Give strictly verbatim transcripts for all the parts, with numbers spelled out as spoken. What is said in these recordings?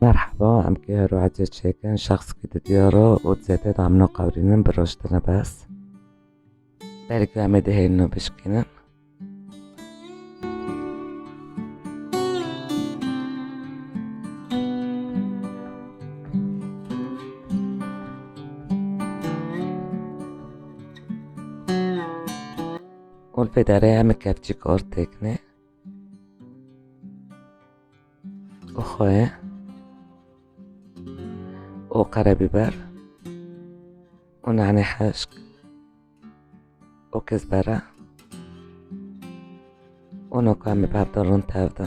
Merheba, em kê her û ecê çêkin, şexsikî di diyar e û di zêtê de em naqewrînin, bi roj tine bes. Berî ku em ê dihêlin û bişkînin. Û li vê derê em ê kevçîk ort têkinê. Û xwê. Û qerebîber. Û nanê hişk. Û kizbere. Û noka me bavdar rûn tevde.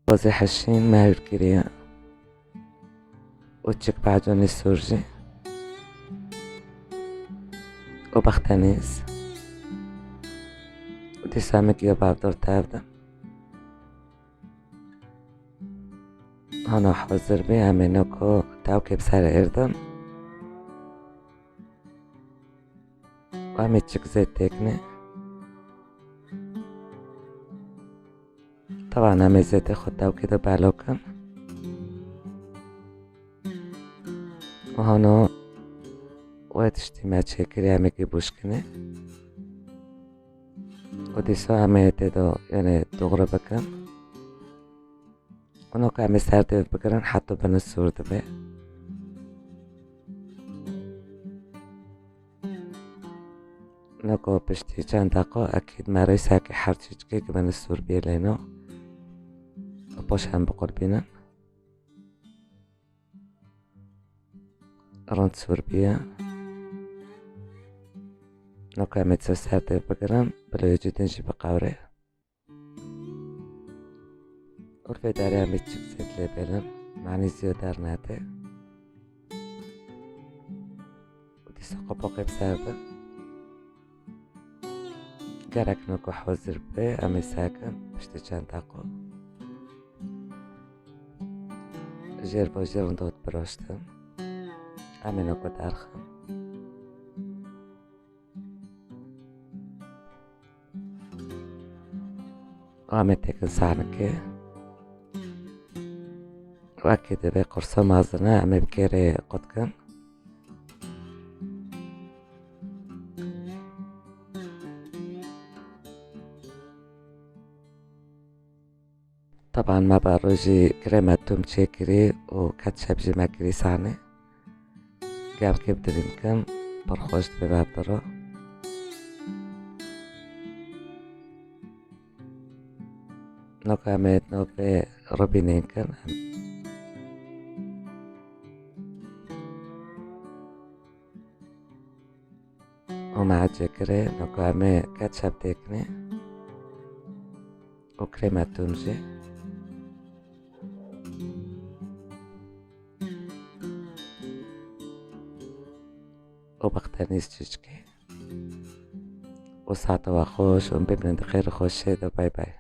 Bazê heşîn me hewr kiriye. Û çik baconî sûr jî. Û bextenîz. Û dîsa me giya bavdar tevde. Hana hazir bî, em ê noko tawkê bi ser êrdin. Û em ê çik zêt têkinê. Taban em ê zêtê xwe tawkê de belo kin. Û hano wê tiştî me çêkirî em ê kî bûşkinê. Û dîsa em ê tê de yanê dogre bikin. Û noka em ê ser dêv bigirin, heta bini sûr dibe. Noko piştî çend deqa ekîd me rêsekê her çîçikê ki bini sûr biyê lêno. Û paş em biqurbînin. Rind sûr biye. Noka em ê ser dêv bigirin, bilo yê cî din jî biqewrê. Û vê derê em ê çik zêt lê bêlin, manî zî dernede. Û dîsa qopoqê bi ser bin. Gerek noko hazir be, em ê sekin, piştî çend deqa. Jêr bo jêr dot biroştin. Em ê noko derxin. Û em ê têkin sanikê. Wekî divê qursa mezin e, em ê bi kêrê qut kin. Taban me ba rojî krema tûm çêkirî û ketçep jî me kirî sanê. Gavkê bi dirîn kin, pir xweş dibe bavdiro. Noka em ê nobê rubînên kin. Û me ecê kirê, noka em ê ketçep têkinê. Û krema tûm jî. Û bextenîz çîçikê. Û saeta we xweş û bimînin di xêr û xweşiyê de. Bay bay.